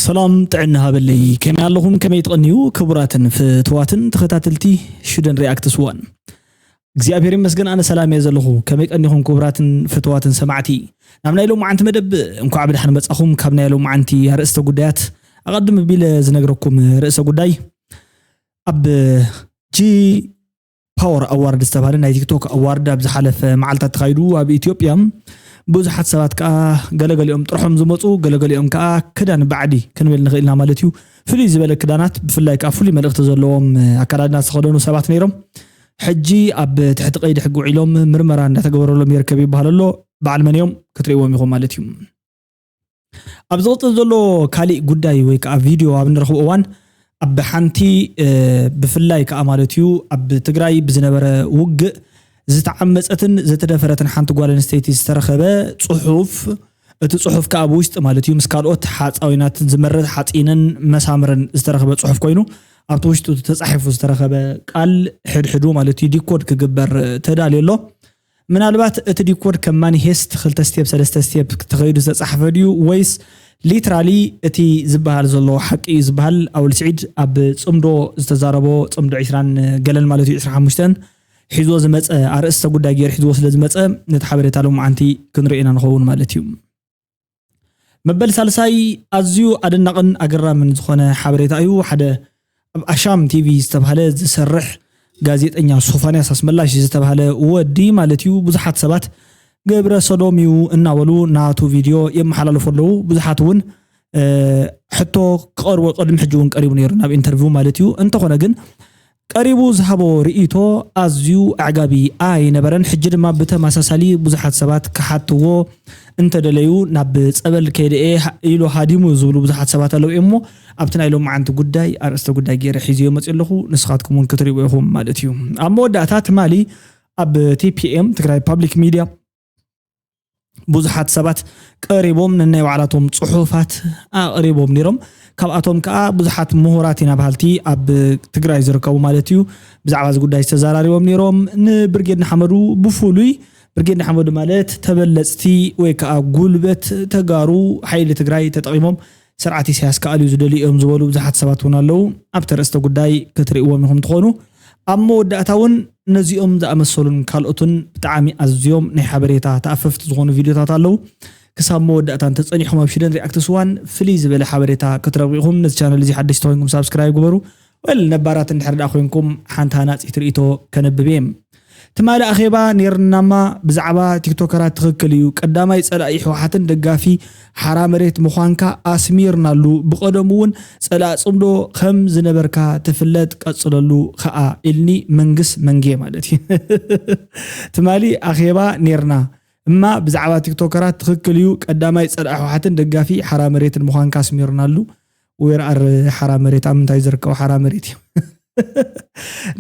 ሰላም ጥዕና ሃበለይ። ከመይ ኣለኹም? ከመይ ትቐንዩ? ክቡራትን ፍትዋትን ተኸታተልቲ ሽደን ሪኣክትስ ዋን። እግዚኣብሔር ይመስገን፣ ኣነ ሰላም እየ ዘለኹ። ከመይ ቀኒኹም ክቡራትን ፍትዋትን ሰማዕቲ? ናብ ናይ ሎማዓንቲ መደብ እንኳዕ ብደሓን መጻኹም። ካብ ናይ ሎማዓንቲ ኣርእስተ ጉዳያት ኣቐድም ኣቢለ ዝነግረኩም ርእሰ ጉዳይ፣ ኣብ ጂ ፓወር ኣዋርድ ዝተባህለ ናይ ቲክቶክ ኣዋርድ ኣብ ዝሓለፈ መዓልታት ተኻይዱ ኣብ ኢትዮጵያ ብዙሓት ሰባት ከኣ ገለገሊኦም ጥርሖም ዝመጹ፣ ገለገሊኦም ከኣ ክዳን ባዕዲ ክንብል ንኽእል ኢና ማለት እዩ። ፍልይ ዝበለ ክዳናት፣ ብፍላይ ከኣ ፍሉይ መልእኽቲ ዘለዎም ኣከዳድና ዝተኸደኑ ሰባት ነይሮም። ሕጂ ኣብ ትሕቲ ቀይዲ ሕጊ ውዒሎም ምርመራ እንዳተገበረሎም ይርከብ ይበሃል ኣሎ። በዓል መን እዮም? ክትርእይዎም ኢኹም ማለት እዩ። ኣብ ዝቕጽል ዘሎ ካሊእ ጉዳይ ወይ ከኣ ቪድዮ ኣብ ንረኽቦ እዋን፣ ኣብ ሓንቲ፣ እ፣ ብፍላይ ከኣ ማለት እዩ፣ ኣብ ትግራይ ብዝነበረ ውግእ ዝተዓመጸትን ዝተደፈረትን ሓንቲ ጓል ኣንስተይቲ ዝተረኸበ ጽሑፍ፣ እቲ ጽሑፍ ከኣ ብውሽጢ ማለት እዩ፣ ምስ ካልኦት ሓጻዊናት ዝመርር ሓጺንን መሳምርን ዝተረኸበ ጽሑፍ ኮይኑ፣ ኣብቲ ውሽጡ ተጻሒፉ ዝተረኸበ ቃል ሕድሕዱ ማለት እዩ፣ ዲኮድ ክግበር ተዳልዩ ኣሎ። ምናልባት እቲ ዲኮድ ከም ማኒፌስት ክልተ ስቴፕ፣ ሰለስተ ስቴፕ ተኸይዱ ዝተጻሕፈ ድዩ፣ ወይስ ሊትራሊ እቲ ዝበሃል ዘሎ ሓቂ እዩ ዝበሃል? ኣወል ስዒድ ኣብ ጽምዶ ዝተዛረቦ፣ ጽምዶ ዒስራን ገለን ማለት እዩ፣ ዒስራን ሓሙሽተን ሒዝዎ ዝመጸ ኣርእስተ ጉዳይ ገይሩ ሒዝዎ ስለ ዝመጸ፣ ነቲ ሓበሬታ ሎማዓንቲ ክንርኢ ኢና ንኸውን ማለት እዩ። መበል ሳልሳይ፣ ኣዝዩ ኣደናቕን ኣገራምን ዝኾነ ሓበሬታ እዩ። ሓደ ኣብ ኣሻም ቲቪ ዝተባህለ ዝሰርሕ ጋዜጠኛ ሶፋንያስ ኣስመላሽ ዝተባህለ ወዲ ማለት እዩ፣ ብዙሓት ሰባት ግብረ ሰዶም እዩ እናበሉ ናቱ ቪድዮ የመሓላልፉ ኣለዉ። ብዙሓት እውን፣ እ፣ ሕቶ ክቐርቦ፣ ቅድሚ ሕጂ እውን ቀሪቡ ነይሩ ናብ ኢንተርቪው ማለት እዩ። እንተኾነ ግን ቀሪቡ ዝሃቦ ርእይቶ ኣዝዩ ኣዕጋቢ ኣይነበረን። ሕጂ ድማ ብተመሳሳሊ ብዙሓት ሰባት ክሓትዎ እንተደለዩ ናብ ጸበል ከይደ እየ ኢሉ ሃዲሙ ዝብሉ ብዙሓት ሰባት ኣለዉ እዮም እሞ፣ ኣብቲ ናይ ሎማዓንቲ ጉዳይ ኣርእስተ ጉዳይ ገይረ ሒዝዮ መጽእ ኣለኹ። ንስኻትኩም እውን ክትርእይዎ ኢኹም ማለት እዩ። ኣብ መወዳእታ ትማሊ ኣብ ቲ ፒ ኤም፣ ትግራይ ፓብሊክ ሚድያ፣ ብዙሓት ሰባት ቀሪቦም ነናይ ባዕላቶም ጽሑፋት ኣቕሪቦም ነይሮም። ካብኣቶም ከኣ ብዙሓት ምሁራት ኢና በሃልቲ ኣብ ትግራይ ዝርከቡ ማለት እዩ፣ ብዛዕባ እዚ ጉዳይ ዝተዘራሪቦም ነይሮም። ንብርጌድ ንሓመዱ ብፍሉይ፣ ብርጌድ ንሓመዱ ማለት ተበለጽቲ ወይ ከኣ ጉልበት ተጋሩ ሓይሊ ትግራይ ተጠቒሞም ስርዓት ኢሳያስ ክኣልዩ ዝደልዩ እዮም ዝበሉ ብዙሓት ሰባት እውን ኣለዉ። ኣብቲ ኣርእስተ ጉዳይ ክትርእይዎም ኢኹም ትኾኑ። ኣብ መወዳእታ እውን ነዚኦም ዝኣመሰሉን ካልኦትን ብጣዕሚ ኣዝዮም ናይ ሓበሬታ ተኣፈፍቲ ዝኾኑ ቪድዮታት ኣለዉ። ክሳብ መወዳእታ እንተጸኒሕኩም ኣብ ሽደን ሪኣክትስ ዋን ፍልይ ዝበለ ሓበሬታ ክትረኽቡ ኢኹም። ነዚ ቻነል እዚ ሓደሽቲ ኮይንኩም ሳብስክራይብ ግበሩ። ወል ነባራት እንድሕር ደኣ ኮይንኩም ሓንቲ ሃናጺት ርእይቶ ከነብብ እየ። ትማሊ ኣኼባ ኔርናማ ብዛዕባ ቲክቶከራት ትኽክል እዩ። ቀዳማይ ጸላኢ ህወሓትን ደጋፊ ሓራ መሬት ምዃንካ ኣስሚርናሉ። ብቐደሙ እውን ጸላኢ ጽምዶ ከም ዝነበርካ ትፍለጥ፣ ቀጽለሉ ኸኣ ኢልኒ መንግስ መንጌ ማለት እዩ። ትማሊ ኣኼባ ኔርና እማ ብዛዕባ ቲክቶከራት ትኽክል እዩ። ቀዳማይ ጸላኢ ህወሓትን ደጋፊ ሓራ መሬትን ምዃንካ ኣስሚርናሉ። ዌር ኣር ሓራ መሬት፣ ኣብ ምንታይ ዝርከቡ ሓራ መሬት እዩ?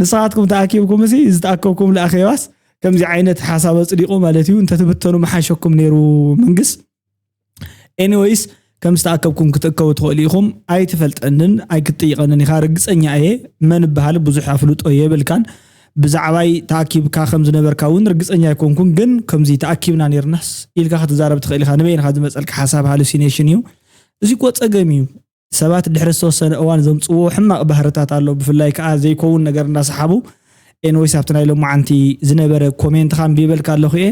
ንስኻትኩም ተኣኪብኩም እዚ ዝተኣከብኩም ለኣኸይዋስ ከምዚ ዓይነት ሓሳብ ኣጽዲቑ ማለት እዩ። እንተትብተኑ መሓሸኩም ነይሩ መንግስ። ኤኒዌይስ፣ ከም ዝተኣከብኩም ክትእከቡ ትኽእሉ ኢኹም። ኣይትፈልጠንን ኣይክትጥይቐንን ኢኻ፣ ርግጸኛ እየ። መን እበሃል ብዙሕ ኣፍልጦ የብልካን። ብዛዕባይ ተኣኪብካ ከም ዝነበርካ እውን ርግጸኛ ኣይኮንኩን፣ ግን ከምዚ ተኣኪብና ነይርናስ ኢልካ ክትዛረብ ትኽእል ኢኻ። ንበይንኻ ዝመጸልካ ሓሳብ ሃሉሲኔሽን እዩ። እዚ እኮ ጸገም እዩ። ሰባት ድሕሪ ዝተወሰነ እዋን ዘምጽዎ ሕማቕ ባህርታት ኣሎ። ብፍላይ ከኣ ዘይከውን ነገር እናሰሓቡ። ኤንወይስ፣ ኣብቲ ናይ ሎማዓንቲ ዝነበረ ኮሜንትኻ ኣንቢበልካ ኣለኹ እየ።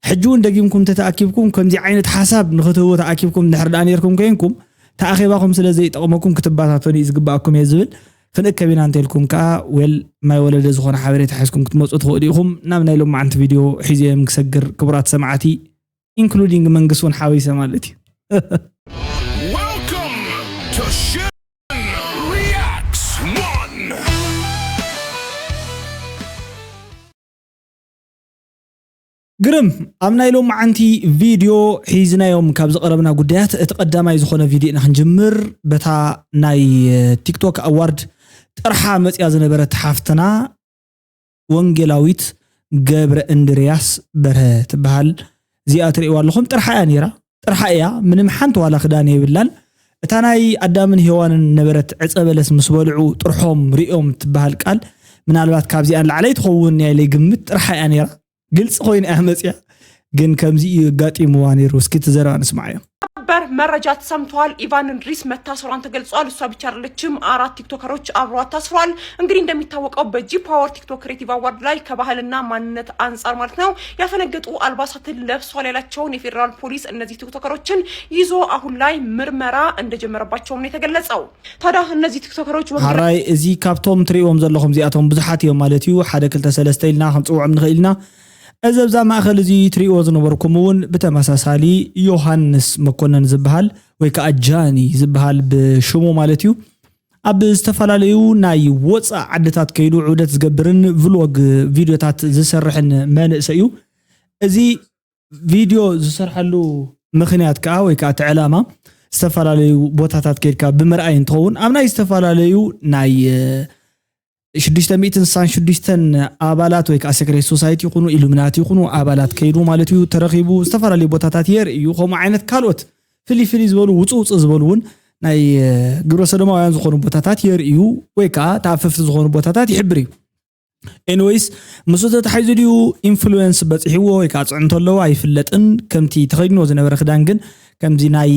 ሕጂ እውን ደጊምኩም ተተኣኪብኩም ከምዚ ዓይነት ሓሳብ ንኽትህቡ ተኣኪብኩም እንድሕር ደኣ ነይርኩም ኮይንኩም፣ ተኣኼባኹም ስለ ዘይጠቕመኩም ክትበታተኑ እዩ ዝግባኣኩም እየ ዝብል። ክንእከብ ኢና እንተኢልኩም ከኣ፣ ዌል፣ ማይ ወለደ ዝኾነ ሓበሬታ ሒዝኩም ክትመጹ ትኽእሉ ኢኹም። ናብ ናይ ሎማዓንቲ ቪድዮ ሒዘዮም ክሰግር፣ ክቡራት ሰማዕቲ፣ ኢንክሉዲንግ መንግስ እውን ሓዊሰ ማለት እዩ። Welcome to Shin Reacts One. ግርም፣ ኣብ ናይ ሎማዓንቲ ቪድዮ ሒዝናዮም ካብ ዝቐረብና ጉዳያት እቲ ቀዳማይ ዝኾነ ቪድዮ ኢና ክንጅምር። በታ ናይ፣ እ፣ ቲክቶክ ኣዋርድ ጥርሓ መጽያ ዝነበረት ሓፍትና ወንጌላዊት ገብረ እንድርያስ በርሀ ትበሃል። እዚኣ ትርእይዋ ኣለኹም፣ ጥርሓ እያ ነይራ። ጥርሓ እያ፣ ምንም ሓንቲ ዋላ ክዳን የብላን። እታ ናይ ኣዳምን ሄዋንን ነበረት ዕጸ በለስ ምስ በልዑ ጥርሖም ርእዮም ትበሃል ቃል፣ ምናልባት ካብዚኣ ንላዕሊ ትኸውን እያ ኢለ ይግምት። ጥርሓ እያ ነይራ፣ ግልጺ ኮይና እያ መጽያ። ግን ከምዚ እዩ ኣጋጢምዋ ነይሩ። እስኪ እቲ ዘረባ ንስማዓዮ። ሰበር መረጃ ተሰምተዋል። ኢቫን እንድሪስ መታሰሯን ተገልጿል። እሷ ብቻ አይደለችም፣ አራት ቲክቶከሮች አብሯት ታስረዋል። እንግዲህ እንደሚታወቀው በጂ ፓወር ቲክቶክ ክሬቲቭ አዋርድ ላይ ከባህልና ማንነት አንጻር ማለት ነው ያፈነገጡ አልባሳትን ለብሷል ያላቸውን የፌዴራል ፖሊስ እነዚህ ቲክቶከሮችን ይዞ አሁን ላይ ምርመራ እንደጀመረባቸውም ነው የተገለጸው። ታዲያ እነዚህ ቲክቶከሮች በምድር ሓራይ እዚ ካብቶም ትርእዎም ዘለኹም እዚኣቶም ብዙሓት እዮም ማለት እዩ። ሓደ ክልተ ሰለስተ ኢልና ክንፅውዖም ንኽእል ኢና። እዚ ኣብዛ ማእኸል እዚ ትርእዎ ዝነበርኩም እውን ብተመሳሳሊ ዮሃንስ መኮነን ዝበሃል ወይ ከዓ ጃኒ ዝበሃል ብሽሙ ማለት እዩ ኣብ ዝተፈላለዩ ናይ ወፃእ ዓድታት ከይዱ ዑደት ዝገብርን ቭሎግ ቪዲዮታት ዝሰርሕን መንእሰይ እዩ። እዚ ቪድዮ ዝሰርሐሉ ምኽንያት ከዓ ወይ ከዓ እቲ ዕላማ ዝተፈላለዩ ቦታታት ከይድካ ብምርኣይ እንትኸውን ኣብ ናይ ዝተፈላለዩ ናይ ሽዱሽተ ሚእትን ስሳን ሽዱሽተን ኣባላት ወይ ከዓ ሴክሬት ሶሳይቲ ይኹኑ ኢሉሚናቲ ይኹኑ ኣባላት ከይዱ ማለት እዩ ተረኺቡ ዝተፈላለዩ ቦታታት የርኢ እዩ። ከምኡ ዓይነት ካልኦት ፍልይ ፍልይ ዝበሉ ውፅእ ውፅእ ዝበሉ እውን ናይ ግብረ ሰዶማውያን ዝኾኑ ቦታታት የርኢ እዩ ወይ ከዓ ተኣፈፍቲ ዝኾኑ ቦታታት ይሕብር እዩ። ኤኒወይስ ምስ ተታሒዙ ድዩ ኢንፍሉዌንስ በፂሕዎ ወይ ከዓ ፅዕንቶ ኣለዎ ኣይፍለጥን። ከምቲ ተኸዲንዎ ዝነበረ ክዳን ግን ከምዚ ናይ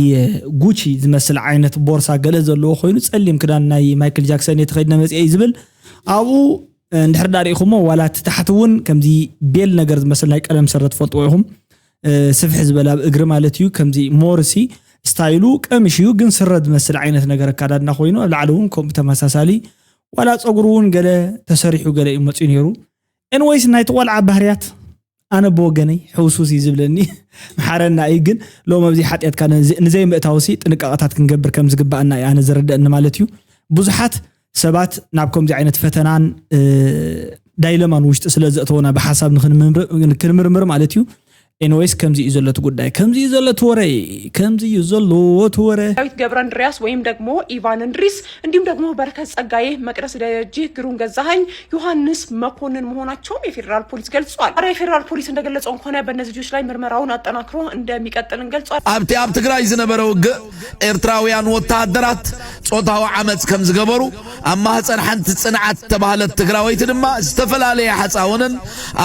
ጉቺ ዝመስል ዓይነት ቦርሳ ገለ ዘለዎ ኮይኑ ፀሊም ክዳን ናይ ማይክል ጃክሰን እየ ተኸዲነ መፅአ እዩ ዝብል። ኣብኡ እንድሕር ዳ ርኢኹሞ ዋላ እቲ ታሕቲ እውን ከምዚ ቤል ነገር ዝመስል ናይ ቀለም ስረ ትፈልጥዎ ኢኹም። ስፍሕ ዝበለ ኣብ እግሪ ማለት እዩ። ከምዚ ሞርሲ ስታይሉ ቀሚሽ እዩ ግን ስረ ዝመስል ዓይነት ነገር ኣካዳድና ኮይኑ ኣብ ላዕሊ እውን ከምኡ ተመሳሳሊ ዋላ ፀጉሩ እውን ገለ ተሰሪሑ ገለ እዩ መፅኡ ነይሩ። ኤንወይስ ናይቲ ቆልዓ ባህርያት ኣነ ብወገነይ ሕውሱስ እዩ ዝብለኒ። ምሓረና እዩ ግን ሎም ኣብዚ ሓጢኣትካ ንዘይምእታውሲ ጥንቃቐታት ክንገብር ከም ዝግባኣና እዩ ኣነ ዝረደእኒ ማለት እዩ። ብዙሓት ሰባት ናብ ከምዚ ዓይነት ፈተናን ዳይለማን ውሽጢ ስለ ዘእተውና ብሓሳብ ክንምርምር ማለት እዩ። ኤንወይስ ከምዚ እዩ ዘሎ እቲ ጉዳይ ከምዚ እዩ ዘሎ እቲ ወረ ከምዚ እዩ ዘሎ እቲ ወረ። ዳዊት ገብረ እንድሪያስ ወይም ደግሞ ኢቫን እንድሪስ እንዲሁም ደግሞ በረከት ጸጋዬ፣ መቅደስ ደረጀ፣ ግሩም ገዛኸኝ፣ ዮሐንስ መኮንን መሆናቸውም የፌዴራል ፖሊስ ገልጿል። ታዲያ የፌዴራል ፖሊስ እንደገለጸው ከሆነ በእነዚህ ልጆች ላይ ምርመራውን አጠናክሮ እንደሚቀጥልን ገልጿል። ኣብቲ ኣብ ትግራይ ዝነበረ ውግእ ኤርትራውያን ወተሃደራት ጾታዊ ዓመፅ ከም ዝገበሩ ኣብ ማህፀን ሓንቲ ፅንዓት ዝተባህለት ትግራወይቲ ድማ ዝተፈላለየ ሓፃውንን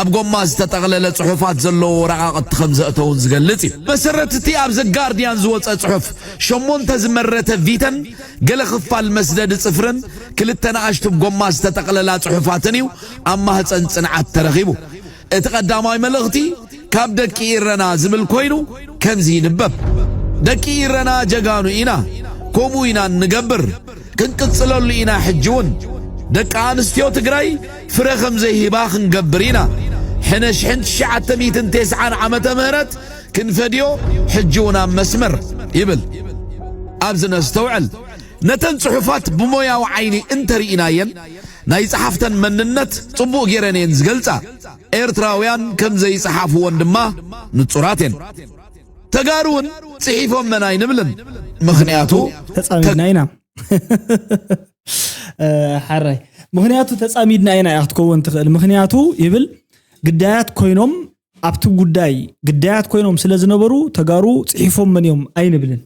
ኣብ ጎማ ዝተጠቕለለ ፅሑፋት ዘለዎ ወረቓቕቲ ከም ዘእተውን ዝገልጽ እዩ። መሰረት እቲ ኣብ ዘጋርዲያን ዝወፀ ፅሑፍ ሸሞንተ ዝመረተ ቪተን ገለ ክፋል መስደዲ ፅፍርን ክልተ ንኣሽቱ ብጎማ ዝተጠቕለላ ፅሑፋትን እዩ ኣብ ማህፀን ፅንዓት ተረኺቡ። እቲ ቀዳማይ መልእኽቲ ካብ ደቂ ኢረና ዝብል ኮይኑ ከምዚ ይንበብ። ደቂ ኢረና ጀጋኑ ኢና፣ ከምኡ ኢና እንገብር፣ ክንቅጽለሉ ኢና። ሕጂ እውን ደቂ ኣንስትዮ ትግራይ ፍረ ከም ዘይህባ ክንገብር ኢና። ሕነ ሽሕን ትሽዓተ ሚእትን ተስዓን ዓመተ ምህረት ክንፈድዮ ሕጂ እውን ኣብ መስመር ይብል። ኣብዚ ነስተውዕል። ነተን ጽሑፋት ብሞያዊ ዓይኒ እንተርኢናየን ናይ ጸሓፍተን መንነት ጽቡቕ ጌረን እየን ዝገልጻ። ኤርትራውያን ከም ዘይጸሓፍወን ድማ ንጹራት እየን። ተጋሩ እውን ጽሒፎመን ኣይንብልን። ምኽንያቱ ተጻሚድና ኢና። ሓራይ ምኽንያቱ ተጻሚድና ኢና እያ ክትከውን ትኽእል። ምኽንያቱ ይብል ግዳያት ኮይኖም ኣብቲ ጉዳይ ግዳያት ኮይኖም ስለ ዝነበሩ ተጋሩ ጽሒፎመን እዮም ኣይንብልን።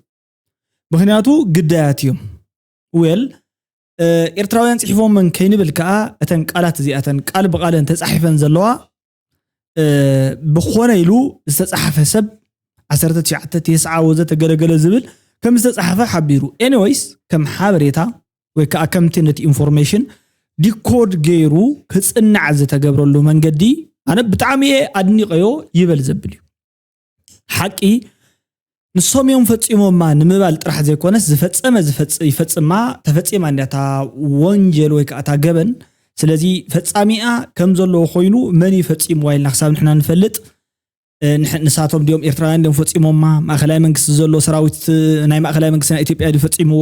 ምኽንያቱ ግዳያት እዮም። ዌል ኤርትራውያን ጽሒፎመን ከይንብል ከዓ እተን ቃላት እዚኣተን ቃል ብቓለን ተጻሒፈን ዘለዋ ብኾነ ኢሉ ዝተጻሓፈ ሰብ ዓሰርተ ትሽዓተ፣ ተስዓ ወዘተ ገለገለ ዝብል ከም ዝተጻሓፈ ሓቢሩ። ኤኒወይስ ከም ሓበሬታ ወይ ከዓ ከምቲ ነቲ ኢንፎርሜሽን ዲኮድ ገይሩ ክጽናዕ ዝተገብረሉ መንገዲ ኣነ ብጣዕሚ እየ ኣድኒቐዮ ይበል ዘብል እዩ። ሓቂ ንሶም እዮም ፈጺሞማ ንምባል ጥራሕ ዘይኮነስ ዝፈጸመ ይፈጽማ ተፈጺማ እንዲያ እታ ወንጀል ወይ ከዓ እታ ገበን። ስለዚ ፈጻሚኣ ከም ዘለዎ ኮይኑ መን እዩ ፈጺምዋ ኢልና ክሳብ ንሕና ንፈልጥ ንሳቶም ድዮም ኤርትራውያን ድዮም ፈጺሞማ? ማእኸላይ መንግስቲ ዘሎ ሰራዊት ናይ ማእኸላይ መንግስቲ ናይ ኢትዮጵያ ድዩ ፈጺምዎ?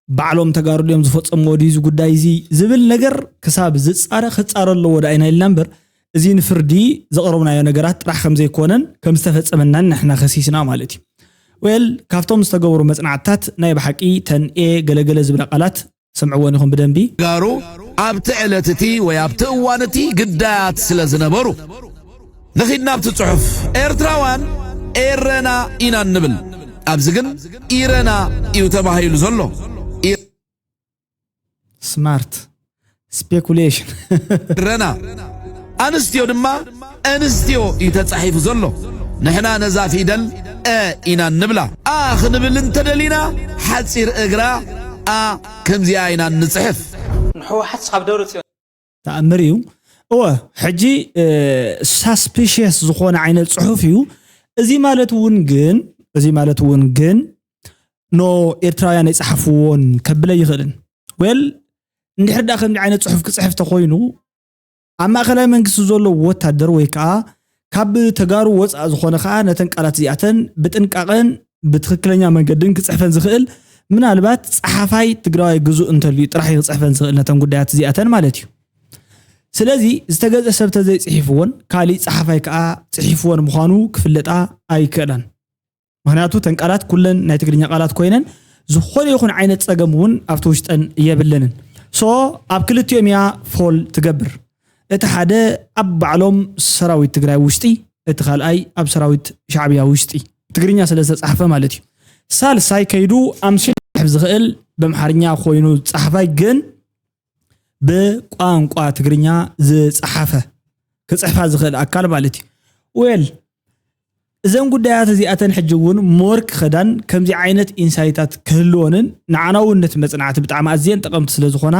ባዕሎም ተጋሩ ድዮም ዝፈጸምዎ ድዩ እዚ ጉዳይ እዚ ዝብል ነገር ክሳብ ዝጻረ ክጻረ ኣለዎ ዳኢና ኢልና እምበር እዚ ንፍርዲ ዘቕረብናዮ ነገራት ጥራሕ ከም ዘይኮነን ከም ዝተፈጸመናን ንሕና ከሲስና ማለት እዩ። ዌል ካብቶም ዝተገበሩ መጽናዕትታት ናይ ብሓቂ ተንኤ ገለገለ ዝብላ ቃላት ሰምዕወን ኢኹም ብደንቢ። ተጋሩ ኣብቲ ዕለት እቲ ወይ ኣብቲ እዋን እቲ ግዳያት ስለ ዝነበሩ ንኺድ ናብቲ ጽሑፍ ኤርትራውያን ኤረና ኢና እንብል። ኣብዚ ግን ኢረና እዩ ተባሂሉ ዘሎ። ስማርት ስፔኩሌሽን። ኢረና ኣንስትዮ ድማ ኣንስትዮ እዩ ተጻሒፉ ዘሎ። ንሕና ነዛ ፊደል እ ኢና እንብላ። ኣ ክንብል እንተደሊና ሓጺር እግራ ኣ ከምዚኣ ኢና እንጽሕፍ። ንሕወሓት ካብ ደብረጽዮን ተኣምር እዩ። እወ ሕጂ ሳስፒሽየስ ዝኾነ ዓይነት ፅሑፍ እዩ። እዚ ማለት እውን ግን እዚ ማለት እውን ግን ኖ ኤርትራውያን ኣይፀሓፍዎን ከብለ ይኽእልን። ወል እንድሕር ዳ ከምዚ ዓይነት ፅሑፍ ክፅሕፍ ተኮይኑ ኣብ ማእኸላይ መንግስቲ ዘሎ ወታደር ወይ ከዓ ካብ ተጋሩ ወፃእ ዝኾነ ከዓ ነተን ቃላት እዚኣተን ብጥንቃቐን ብትኽክለኛ መንገድን ክፅሕፈን ዝኽእል ምናልባት ፀሓፋይ ትግራዋይ ግዙእ እንተልዩ ጥራሕ እዩ ክፅሕፈን ዝኽእል ነተን ጉዳያት እዚኣተን ማለት እዩ። ስለዚ ዝተገዝአ ሰብ ተዘይፅሒፍዎን ካሊእ ፀሓፋይ ከዓ ፅሒፍዎን ምዃኑ ክፍለጣ ኣይክእላን። ምክንያቱ ተን ቃላት ኩለን ናይ ትግርኛ ቃላት ኮይነን ዝኾነ ይኹን ዓይነት ፀገም እውን ኣብቲ ውሽጠን የብለንን። ሶ ኣብ ክልቲኦም እያ ፎል ትገብር። እቲ ሓደ ኣብ ባዕሎም ሰራዊት ትግራይ ውሽጢ፣ እቲ ካልኣይ ኣብ ሰራዊት ሻዕብያ ውሽጢ። ትግርኛ ስለ ዝተፃሕፈ ማለት እዩ። ሳልሳይ ከይዱ ኣምሲሉ ክፅሕፍ ዝኽእል ብኣምሓርኛ ኮይኑ ዝፀሓፋይ ግን ብቋንቋ ትግርኛ ዝፀሓፈ ክፅሕፋ ዝኽእል ኣካል ማለት እዩ። ዌል እዘን ጉዳያት እዚኣተን ሕጂ እውን ሞር ክኸዳን ከምዚ ዓይነት ኢንሳይታት ክህልወንን ንዓና እውን ነቲ መፅናዕቲ ብጣዕሚ ኣዝየን ጠቐምቲ ስለ ዝኾና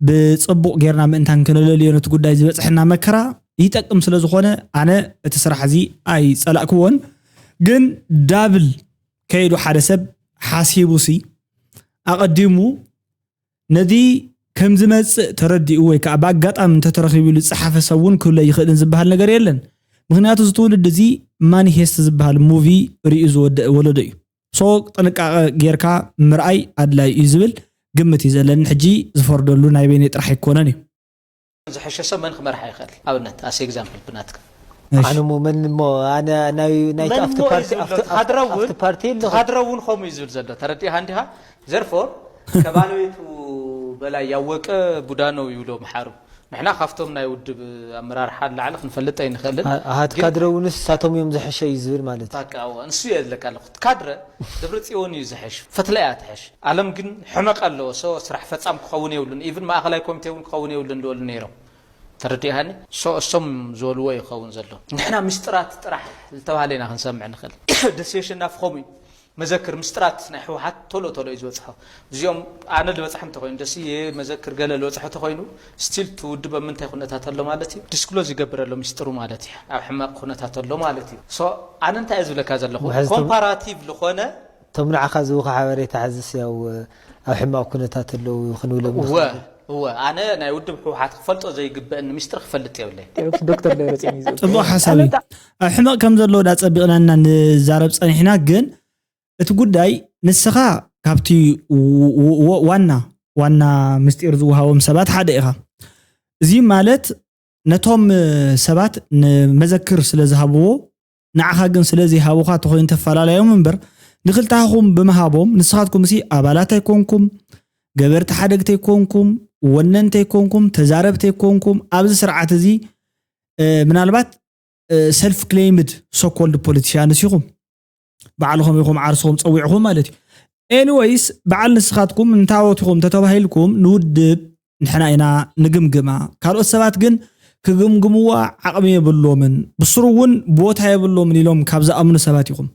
ብፅቡቕ ጌርና ምእንታን ክነለልዮ ነቲ ጉዳይ ዝበፅሐና መከራ ይጠቅም ስለ ዝኾነ ኣነ እቲ ስራሕ እዚ ኣይፀላእክዎን። ግን ዳብል ከይዱ ሓደ ሰብ ሓሲቡ ሲ ኣቐዲሙ ነዚ ከም ዝመፅእ ተረዲኡ ወይ ከዓ ብኣጋጣሚ እንተተረኺቡ ኢሉ ዝፀሓፈ ሰብ እውን ክህሎ ይኽእልን ዝበሃል ነገር የለን። ምክንያቱ እዚ ትውልድ እዚ ማኒፌስት ዝበሃል ሙቪ ርእዩ ዝወደአ ወለዶ እዩ። ሶ ጥንቃቐ ጌርካ ምርኣይ ኣድላይ እዩ ዝብል ግምት እዩ ዘለኒ። ሕጂ ዝፈርደሉ ናይ በይነይ ጥራሕ ኣይኮነን እዩ። ዝሐሸ ሰብ መን ክመርሓ ይኽእል? ኣብነት ኣስ ኤግዛምፕል ብናትካ ኣነ ሞ መን ሞ ኣነ ናይ ናይቲ መን ኣብቲ ሞ እዩ ፓርቲ ዝብል ዘሎ? ኣብቲ ካድረ እውን ኣብቲ ፓርቲ ኣለኹ። ካድረ እውን ከምኡ እዩ ዝብል ዘሎ። ተረዲእካ እንዲኻ? ዘርፎር ከባለቤቱ በላይ ያወቀ ቡዳ ነው ይብሎ መሓሩ። ንሕና ካብቶም ናይ ውድብ ኣመራርሓ ንላዕሊ ክንፈልጥ ኣይንኽእልን። ኣሃት ግን ካድረ እውን ንሳቶም እዮም ዝሐሸ እዩ ዝብል ማለት እዩ። በቃ እወ፣ ንሱ እየ ዝለካ ኣለኹ። ካድረ ደብረፅዮን እዩ ዝሐሽ፣ ፈትላ እያ ትሐሽ። ኣለም ግን ሕመቕ ኣለዎ። ሶ ስራሕ ፈፃም ክኸውን የብሉን፣ ኢቭን ማእኸላይ ኮሚቴ እውን ክኸውን የብሉን ዝበሉ ነይሮም። ተረዲእካኒ? ሶ እሶም ዝበልዎ ይኸውን ዘሎ። ንሕና ምስጢራት ጥራሕ ዝተባህለ ኢና ክንሰምዕ ንኽእል። ደሴሽን ናፍኾም እዩ። መዘክር ምስጢራት ናይ ህወሓት ቶሎ ቶሎ እዩ ዝበፅሖ። እዚኦም ኣነ ዝበፅሐ እንተኮይኑ ደስየ መዘክር ገለ ዝበፅሐ ተኮይኑ ስቲል ትውድብ ኣብ ምንታይ ኩነታት ኣሎ ማለት እዩ? ዲስክሎዝ ይገብር ኣሎ ምስጢሩ ማለት እዩ። ኣብ ሕማቕ ኩነታት ኣሎ ማለት እዩ። ሶ ኣነ እንታይ እየ ዝብለካ ዘለኹ? ውሕዝቶም- ኮምፓራቲቭ ዝኾነ እቶም ንዓኻ ዝህቡኻ ሓበሬታ ሕዝስ ያው ኣብ ሕማቕ ኩነታት ኣለዉ ክንብሎም እወ ንኽእል። እወ ኣነ ናይ ውድብ ህወሓት ክፈልጦ ዘይግበአኒ ምስጢር ክፈልጥ የብለይ። ዶክተር ደብረፅዮን እዩ ዝብል። ፅቡቕ ሓሳብ እዩ። ኣብ ሕመቕ ከም ዘሎ ዳ ፀቢቕና ኢና ንዛረብ ፀኒሕና፣ ግን እቲ ጉዳይ ንስኻ ካብቲ ው- ው- ዋና ዋና ምስጢር ዝወሃቦም ሰባት ሓደ ኢኻ። እዚ ማለት ነቶም ሰባት ንመዘክር ስለ ዝሃብዎ ንዓኻ ግን ስለ ዘይሃቡኻ ተኾይኑ ተፈላለዮም እምበር ንክልታኹም ብምሃቦም ንስኻትኩም ሲ ኣባላት ኣይኮንኩም፣ ገበርቲ ሓደግቲ ኣይኮንኩም፣ ወነንቲ ኣይኮንኩም፣ ተዛረብቲ ኣይኮንኩም። ኣብዚ ስርዓት እዚ እ፣ ምናልባት ሰልፍ ክሌይምድ ሶኮልድ ፖለቲሽያንስ ኢኹም ባዕልኹም ኢኹም ዓርስኹም ፀዊዕኹም ማለት እዩ። ኤኒወይስ በዓል ንስኻትኩም እንታወት ኢኹም ተተባሂልኩም ንውድብ ንሕና ኢና ንግምግማ። ካልኦት ሰባት ግን ክግምግምዋ ዓቕሚ የብሎምን፣ ብስሩ እውን ቦታ የብሎምን ኢሎም ካብ ዝኣምኑ ሰባት ኢኹም።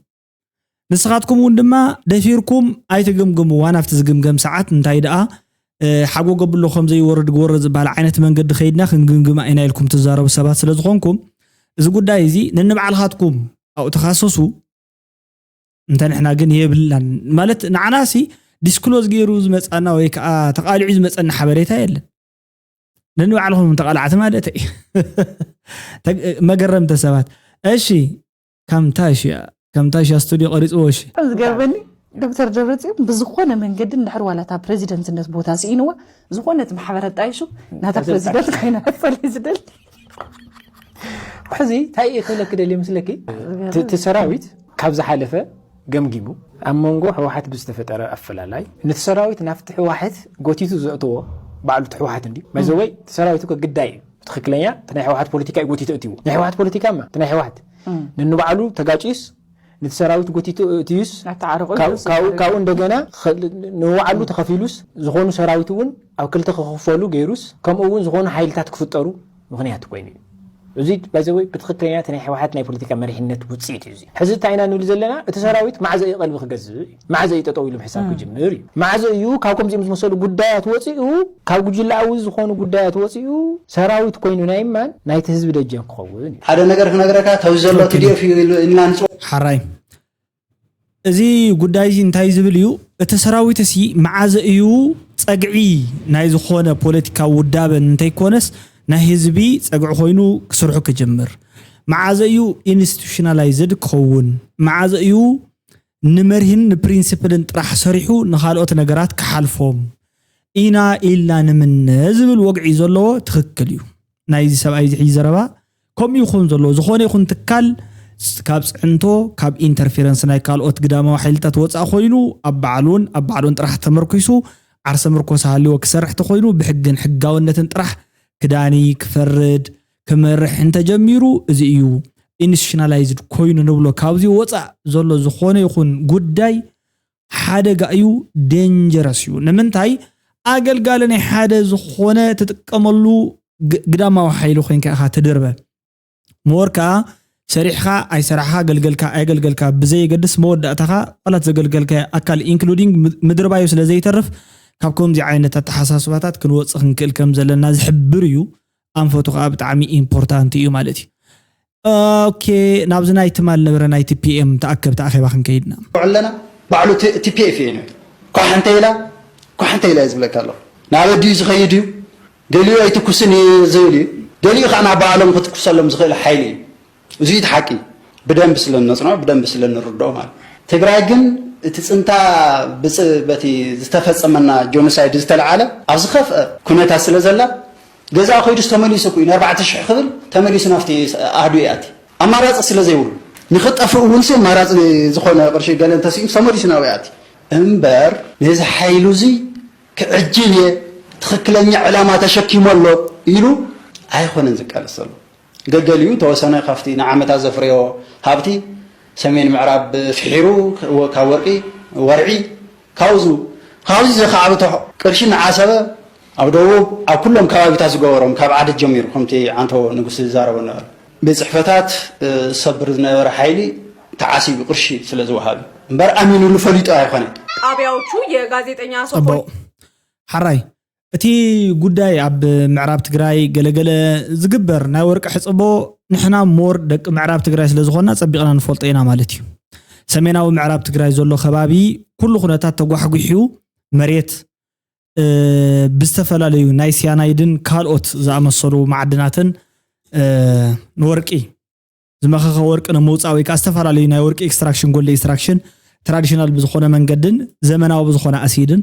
ንስኻትኩም እውን ድማ ደፊርኩም ኣይትግምግምዋን ኣብቲ ዝግምገም ሰዓት እንታይ ደኣ እ፣ ሓጎ ገብሎ ከም ዘይወርድ ክወርድ ዝበሃል ዓይነት መንገዲ ከይድና ክንግምግማ ኢና ኢልኩም ትዛረቡ ሰባት ስለ ዝኾንኩም እዚ ጉዳይ እዚ ነንባዕልኻትኩም ኣብኡ ተኻሰሱ። እንተ ንሕና ግን የብልናን ማለት ንዓናሲ ዲስክሎዝ ገይሩ ዝመፃና ወይ ከዓ ተቃሊዑ ዝመፀና ሓበሬታ የለን። ነንባዕልኹም ተቃላዕቲ ማለት እዩ። ተግ- መገረምቲ ሰባት። እሺ ከምታሽያ ከምታሽያ ስቱዲዮ ቀሪፅዎ። እሺ ዝገርመኒ ዶክተር ደብረፅዮን ብዝኾነ መንገዲ እንድሕር ዋላ እታ ፕሬዚደንትነት ቦታ ስኢንዋ ዝኾነት ማሕበር ኣጣይሹ ናታ ፕሬዚደንት ኮይና ክፈል ዝደል ሕዚ እንታይ እየ ክብለኪ ደልየ ምስለኪ እቲ ሰራዊት ካብ ዝሓለፈ ገምጊሙ ኣብ መንጎ ህወሓት ብዝተፈጠረ ኣፈላላይ ነቲ ሰራዊት ናብቲ ህወሓት ጎቲቱ ዘእትዎ ባዕሉ እቲ ህወሓት እንዲ መዘወይ እቲ ሰራዊት እኮ ግዳይ እዩ ትክክለኛ እቲ ናይ ህወሓት ፖለቲካ እዩ ጎቲቱ እትዎ ናይ ህወሓት ፖለቲካ ማ እቲ ናይ ህወሓት ነንባዕሉ ተጋጭዩስ ነቲ ሰራዊት ጎቲቱ እትዩስ ካብኡ እንደገና ንባዕሉ ተኸፊሉስ ዝኾኑ ሰራዊት እውን ኣብ ክልተ ክኽፈሉ ገይሩስ ከምኡ እውን ዝኾኑ ሓይልታት ክፍጠሩ ምኽንያት ኮይኑ እዩ እዚ ባይዘወይ ብትኽክለኛ እቲ ናይ ህወሓት ናይ ፖለቲካ መሪሕነት ውፅኢት እዩ። እዚ ሕዚ እንታይ ኢና ንብል ዘለና? እቲ ሰራዊት መዓዘ እዩ ቀልቢ ክገዝእ እዩ? መዓዘ እዩ ጠጠው ኢሉ ምሕሳብ ክጅምር እዩ? መዓዘ እዩ ካብ ከምዚኦም ዝመሰሉ ጉዳያት ወፂኡ፣ ካብ ጉጅለኣዊ ዝኾኑ ጉዳያት ወፂኡ ሰራዊት ኮይኑ ናይ ማን ናይቲ ህዝቢ ደጀን ክኸውን እዩ? ሓደ ነገር ክነግረካ፣ ተዚ ዘሎ ትዲኦፍ እዩ ኢልና ንፅ ሓራይ እዚ ጉዳይ እዚ እንታይ ዝብል እዩ? እቲ ሰራዊት ሲ መዓዘ እዩ ፀግዒ ናይ ዝኾነ ፖለቲካዊ ውዳበ እንተይኮነስ ናይ ህዝቢ ፀግዒ ኮይኑ ክስርሑ ክጅምር? መዓዘ እዩ ኢንስቲቱሽናላይዝድ ክኸውን? መዓዘ እዩ ንመርህን ንፕሪንስፕልን ጥራሕ ሰሪሑ ንኻልኦት ነገራት ክሓልፎም ኢና ኢልና ንምነ ዝብል ወግዒ ዘለዎ ትኽክል እዩ። ናይዚ ሰብኣይ እዚ ሕጂ ዘረባ ከምኡ ይኹን ዘሎ ዝኾነ ይኹን ትካል ካብ ፅዕንቶ ካብ ኢንተርፌረንስ ናይ ካልኦት ግዳማዊ ሓይልታት ወፃእ ኮይኑ ኣብ ባዕሉን ኣብ ባዕሉን ጥራሕ ተመርኪሱ ዓርሰ ምርኮሳ ሃልዎ ክሰርሕ ተኮይኑ ብሕግን ሕጋውነትን ጥራሕ ክዳኒ ክፈርድ ክመርሕ እንተጀሚሩ እዚ እዩ ኢንስቲቱሽናላይዝድ ኮይኑ ንብሎ። ካብዚ ወፃእ ዘሎ ዝኾነ ይኹን ጉዳይ ሓደጋ እዩ፣ ዴንጀረስ እዩ። ንምንታይ ኣገልጋሊ ናይ ሓደ ዝኾነ ትጥቀመሉ ግዳማዊ ሓይሊ ኮይንካ ኢኻ ትድርበ። ምወር ከዓ ሰሪሕኻ ኣይሰራሕኻ ገልገልካ ኣይገልገልካ ብዘየገድስ መወዳእታኻ ዋላት ዘገልገልካ ኣካል ኢንክሉዲንግ ምድርባዩ ስለ ዘይተርፍ ካብ ከምዚ ዓይነት ኣተሓሳስባታት ክንወፅእ ክንክእል ከም ዘለና ዝሕብር እዩ። ኣንፈቱ ከዓ ብጣዕሚ ኢምፖርታንት እዩ ማለት እዩ። ኦኬ ናብዚ ናይ ትማል ነበረ ናይ ቲፒኤም ተኣከብቲ ኣኼባ ክንከይድና ኣለና። ባዕሉ ቲፒኤፍ እዩ ኳሕ እንተ ኢላ ኳሕ እንተ ኢላ ዝብለካ ኣለኹ። ናብ ኣዲኡ ዝኸይድ እዩ። ገሊኡ ኣይትኩስን እዩ ዝብል እዩ። ገሊኡ ከዓ ናብ ባዕሎም ክትኩሰሎም ዝኽእል ሓይሊ እዩ። እዚ እቲ ሓቂ ብደንብ ስለ ንነፅኖ ብደንብ ስለ ንርድኦ ማለት ትግራይ ግን እቲ ፅንታ በቲ ዝተፈፀመና ጆኖሳይድ ዝተለዓለ ኣብ ዝኸፍአ ኩነታት ስለ ዘላ ገዛ ኮይዱስ ተመሊሱ እኮ እዩ ንኣርባዕተ ሽሕ ክብል ተመሊሱ ናብቲ ኣህዱ ይኣቲ ኣማራፂ ስለ ዘይብሉ ንክጠፍእ እውን ሲ ኣማራፂ ዝኾነ ቅርሺ ገለ እንተስኢኑ ተመሊሱ ናብኡ ይኣቲ እምበር ነዚ ሓይሉ እዚ ክዕጅብ እየ ትኽክለኛ ዕላማ ተሸኪሙ ኣሎ ኢሉ ኣይኾነን ዝቃለስ ዘሎ ገገሊኡ ተወሰነ ካብቲ ንዓመታት ዘፍረዮ ሃብቲ ሰሜን ምዕራብ ፍሒሩ ካብ ወርቂ ወርዒ ካብዙ ካብዚ ዘካዕብቶ ቅርሺ ንዓሰበ ኣብ ደቡብ ኣብ ኩሎም ከባቢታት ዝገበሮም ካብ ዓደት ጀሚሩ ከምቲ ዓንተቦ ንጉስ ዝዛረቦ ነበረ ቤት ፅሕፈታት ዝሰብር ዝነበረ ሓይሊ ተዓሲቡ ቅርሺ ስለ ዝወሃብ እምበር ኣሚኑሉ ፈሊጡ ኣይኮነን። ጣቢያዎቹ የጋዜጠኛ ሶፎን ሓራይ እቲ ጉዳይ ኣብ ምዕራብ ትግራይ ገለገለ ዝግበር ናይ ወርቂ ሕፅቦ ንሕና ሞር ደቂ ምዕራብ ትግራይ ስለዝኾና ፀቢቕና ንፈልጦ ኢና ማለት እዩ። ሰሜናዊ ምዕራብ ትግራይ ዘሎ ከባቢ ኩሉ ኩነታት ተጓሕጒሑ መሬት ብዝተፈላለዩ ናይ ሲያናይድን ካልኦት ዝኣመሰሉ ማዕድናትን ንወርቂ ዝመኸኸ ወርቂ ንምውፃእ ወይ ከዓ ዝተፈላለዩ ናይ ወርቂ ኤክስትራክሽን ጎልድ ኤክስትራክሽን ትራዲሽናል ብዝኾነ መንገድን ዘመናዊ ብዝኾነ ኣሲድን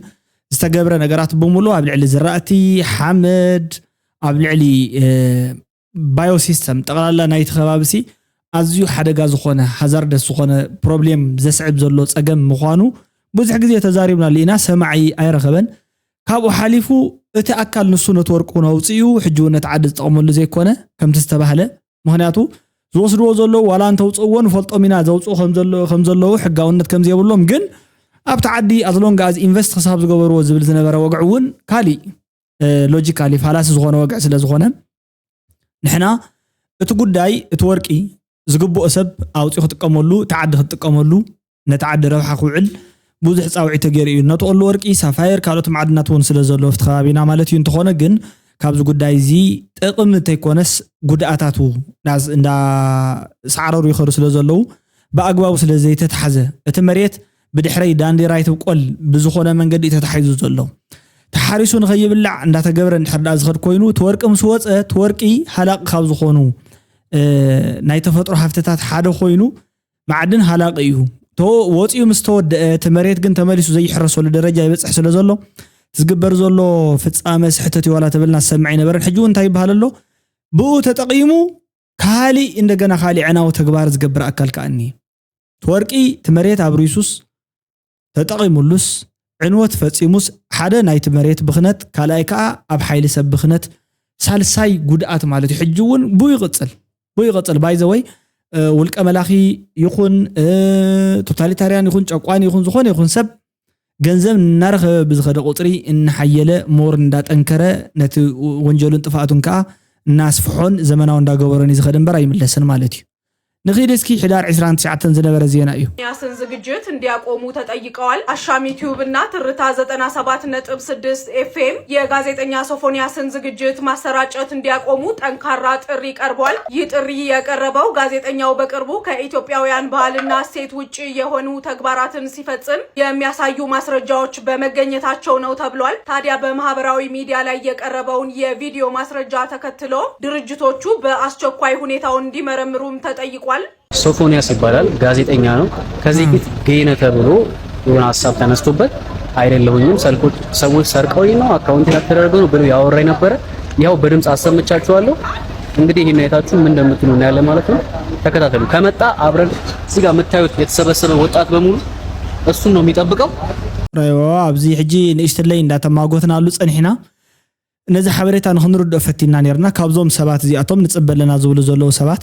ዝተገብረ ነገራት ብምሉእ ኣብ ልዕሊ ዝራእቲ ሓመድ ኣብ ልዕሊ ባዮሲስተም ጠቕላላ ናይቲ ከባቢ ሲ ኣዝዩ ሓደጋ ዝኾነ ሃዛርደስ ዝኾነ ፕሮብሌም ዘስዕብ ዘሎ ፀገም ምዃኑ ብዙሕ ግዜ ተዛሪብናሉ ኢና። ሰማዒ ኣይረኸበን። ካብኡ ሓሊፉ እቲ ኣካል ንሱ ነቲ ወርቂ እውን ኣውፅኡ ሕጂ እውን ነቲ ዓዲ ዝጠቕመሉ ዘይኮነ ከምቲ ዝተባህለ ምኽንያቱ ዝወስድዎ ዘለዉ ዋላ እንተውፅእዎ ንፈልጦም ኢና ዘውፅኡ ከም ዘለዉ ሕጋውነት ከም ዘየብሎም ግን ኣብቲ ዓዲ ኣዝሎንግ ኣዝ ኢንቨስት ክሳብ ዝገበርዎ ዝብል ዝነበረ ወግዒ እውን ካሊእ ሎጂካሊ ፋላሲ ዝኾነ ወግዒ ስለ ዝኾነ ንሕና እቲ ጉዳይ እቲ ወርቂ ዝግብኦ ሰብ ኣውፂኡ ክጥቀመሉ እቲ ዓዲ ክትጥቀመሉ ነቲ ዓዲ ረብሓ ክውዕል ብዙሕ ፃውዒት ተገይሩ እዩ። እነትቐሉ ወርቂ፣ ሳፋየር፣ ካልኦት ማዕድናት እውን ስለ ዘሎ ኣብቲ ከባቢና ማለት እዩ። እንተኾነ ግን ካብዚ ጉዳይ እዚ ጥቕሚ እንተይኮነስ ጉድኣታቱ እንዳሰዓረሩ ይኸዱ ስለ ዘለዉ ብኣግባቡ ስለ ዘይተታሕዘ እቲ መሬት ብድሕረይ ዳንዴራ ይትብቆል ብዝኾነ መንገዲ እዩ ተታሒዙ ዘሎ። ተሓሪሱ ንኸይብላዕ እንዳተገብረ እንድሕር ደኣ ዝኸድ ኮይኑ እቲ ወርቂ ምስ ወፀ እቲ ወርቂ ሃላቂ ካብ ዝኾኑ ናይ ተፈጥሮ ሃፍትታት ሓደ ኮይኑ ማዕድን ሃላቂ እዩ። ወፂኡ ምስ ተወደአ እቲ መሬት ግን ተመሊሱ ዘይሕረሰሉ ደረጃ ይበፅሕ ስለ ዘሎ ዝግበር ዘሎ ፍፃመ ስሕተት ይዋላ ተበልና ዝሰምዕ ኣይነበረን። ሕጂ እውን እንታይ ይበሃል ኣሎ ብኡ ተጠቒሙ ካሊእ እንደገና ካሊእ ዕናዊ ተግባር ዝገብር ኣካል ከኣ እኒሀ። እቲ ወርቂ እቲ መሬት ኣብሪሱስ ተጠቒሙሉስ ዕንወት ፈፂሙስ ሓደ ናይቲ መሬት ብኽነት ካልኣይ ከዓ ኣብ ሓይሊ ሰብ ብኽነት ሳልሳይ ጉድኣት ማለት እዩ። ሕጂ እውን ብኡ ይቕፅል ብኡ ይቕፅል ባይዘወይ ውልቀ መላኺ ይኹን ቶታሊታርያን ይኹን ጨቋን ይኹን ዝኾነ ይኹን ሰብ ገንዘብ እናረኸበ ብዝኸደ ቁፅሪ እናሓየለ ሞር እንዳጠንከረ ነቲ ወንጀሉን ጥፍኣቱን ከዓ እናስፍሖን ዘመናዊ እንዳገበሮን እዩ ዝኸድ እምበር ኣይምለስን ማለት እዩ። ንኺድ እስኪ ሕዳር ዕስራን ትሽዓተን ዝነበረ ዜና እዩ። ያስን ዝግጅት እንዲያቆሙ ተጠይቀዋል። አሻም ዩቲዩብ እና ትርታ ዘጠና ሰባት ነጥብ ስድስት ኤፍኤም የጋዜጠኛ ሶፎንያስን ዝግጅት ማሰራጨት እንዲያቆሙ ጠንካራ ጥሪ ቀርቧል። ይህ ጥሪ የቀረበው ጋዜጠኛው በቅርቡ ከኢትዮጵያውያን ባህልና እሴት ውጭ የሆኑ ተግባራትን ሲፈጽም የሚያሳዩ ማስረጃዎች በመገኘታቸው ነው ተብሏል። ታዲያ በማህበራዊ ሚዲያ ላይ የቀረበውን የቪዲዮ ማስረጃ ተከትሎ ድርጅቶቹ በአስቸኳይ ሁኔታውን እንዲመረምሩም ተጠይቋል። ሶፎንያስ ይባላል። ጋዜጠኛ ነው። ከዚህ ፊት ጌይ ነህ ተብሎ የሆነ ሀሳብ ተነስቶበት አይደለሁኝም፣ ሰዎች ሰርቀውኝ ነው፣ አካውንት ተደረገው ነው ብሎ ያወራ ነበረ። ያው በድምፅ አሰምቻችኋለሁ። እንግዲህ ይህን አይታችሁ ምን እንደምትሉ እናያለን ማለት ነው። ተከታተሉ። ከመጣ አብረን እዚህ ጋር የምታዩት የተሰበሰበ ወጣት በሙሉ እሱን ነው የሚጠብቀው። ረዎ ኣብዚ ሕጂ ንእሽትለይ እንዳተማጎትናሉ ጸኒሕና ነዚ ሓበሬታ ንክንርድኦ ፈቲና ነርና። ካብዞም ሰባት እዚኣቶም ንጽበ ኣለና ዝብሉ ዘለዉ ሰባት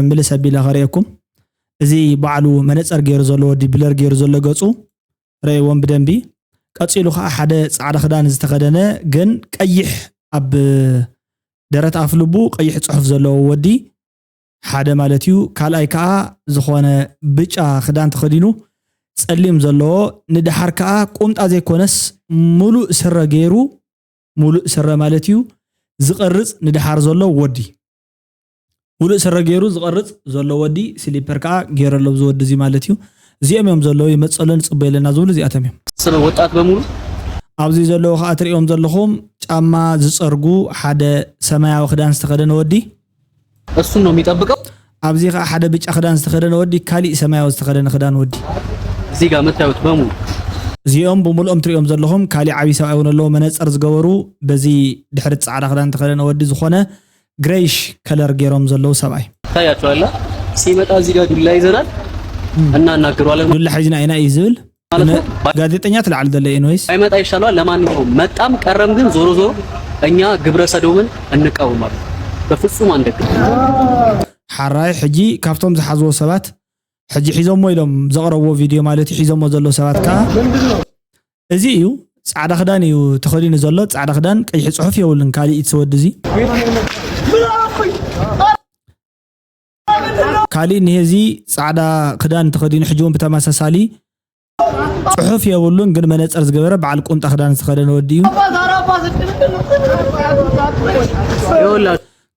ምልስ ኣቢለ ከርእየኩም። እዚ ባዕሉ መነጸር ገይሩ ዘሎ ወዲ ብለር ገይሩ ዘሎ ገጹ ረእይዎም ብደንቢ። ቀጺሉ ከዓ ሓደ ጻዕዳ ክዳን ዝተኸደነ ግን ቀይሕ ኣብ ደረት ኣፍልቡ ቀይሕ ጽሑፍ ዘለዎ ወዲ ሓደ ማለት እዩ። ካልኣይ ከዓ ዝኾነ ብጫ ክዳን ተኸዲኑ ጸሊም ዘለዎ ንድሓር ከዓ ቁምጣ ዘይኮነስ ሙሉእ ስረ ገይሩ ሙሉእ ስረ ማለት እዩ ዝቐርጽ ንድሓር ዘሎ ወዲ ሙሉእ ስረ ገይሩ ዝቐርጽ ዘሎ ወዲ ስሊፐር ከዓ ገይሩ ኣሎ ኣብዚ ወዲ እዚ ማለት እዩ። እዚኦም እዮም ዘለዉ ይመፀሎ ንፅበ የለና ዝብሉ እዚኣቶም እዮም። ስለ ወጣት በሙሉ ኣብዚ ዘለዉ ከዓ ትሪኦም ዘለኹም ጫማ ዝፀርጉ ሓደ ሰማያዊ ክዳን ዝተኸደነ ወዲ እሱን ነው የሚጠብቀው። ኣብዚ ከዓ ሓደ ብጫ ክዳን ዝተኸደነ ወዲ ካሊእ ሰማያዊ ዝተኸደነ ክዳን ወዲ እዚህ ጋር የምታዩት በሙሉ እዚኦም ብምልኦም ትሪኦም ዘለኹም ካሊእ ዓብዪ ሰብኣይ እውን ኣለዎ መነፀር ዝገበሩ በዚ ድሕሪ ፃዕዳ ክዳን ዝተኸደነ ወዲ ዝኾነ ግሬይሽ ከለር ገይሮም ዘለዉ ሰብኣይ ታያቸዋለ። ሲመጣ እዚህ ጋር ዱላ ይዘናል እናናግረዋለን። ዱላ ሒዝና ኢና እዩ ዝብል ማለት ነው። ጋዜጠኛ ትልዓል ዘሎ ኤንወይስ አይመጣ ይሻለዋል። ለማንኛውም መጣም ቀረም ግን ዞሮ ዞሮ እኛ ግብረ ሰዶምን እንቃወማለን። በፍጹም አንደግም። ሓራይ ሕጂ ካብቶም ዝሓዝዎ ሰባት ሕጂ ሒዞሞ ኢሎም ዘቕረብዎ ቪድዮ ማለት እዩ ሒዞሞ ዘሎ ሰባት ከዓ እዚ እዩ ፃዕዳ ክዳን እዩ ተኸዲኑ ዘሎ ፃዕዳ ክዳን ቀይሕ ፅሑፍ የብሉን ካሊእ እቲ ወዲ እዚ ካሊእ እኒሄ እዚ ፃዕዳ ክዳን ተኸዲኑ ሕጂ እውን ብተመሳሳሊ ፅሑፍ የብሉን ግን መነፀር ዝገበረ በዓል ቁምጣ ክዳን ዝተኸደነ ወዲ እዩ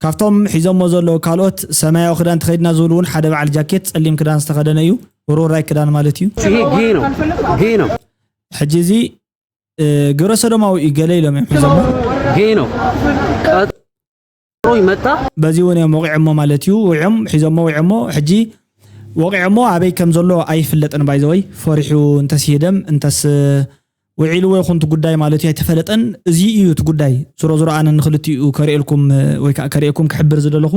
ካብቶም ሒዞሞ ዘለዉ ካልኦት ሰማያዊ ክዳን ተኸዲና ዝብሉ እውን ሓደ በዓል ጃኬት ፀሊም ክዳን ዝተኸደነ እዩ ሮራይ ክዳን ማለት እዩ ይሄ ጌ ነው ጌ ነው ሕጂ እዚ ግብረ ሰዶማዊ እዩ ገለ ኢሎም እዮም ሒዞሞ ጌ ነው ቀጥሮ ይመጣ በዚ እውን እዮም ወቂዖሞ ማለት እዩ ውዕም ሒዞሞ ውዕሞ ሕጂ ወቂዖሞ ኣበይ ከም ዘሎ ኣይፍለጥን ባይዘወይ ፈሪሑ እንተስ ይህደም እንተስ ውዒልዎ ይኹን እቲ ጉዳይ ማለት እዩ ኣይተፈለጠን እዚ እዩ እቲ ጉዳይ ዝሮ ዝሮ ኣነ ንክልቲኡ ከርእልኩም ወይ ከዓ ከርእየኩም ክሕብር ዝደለኹ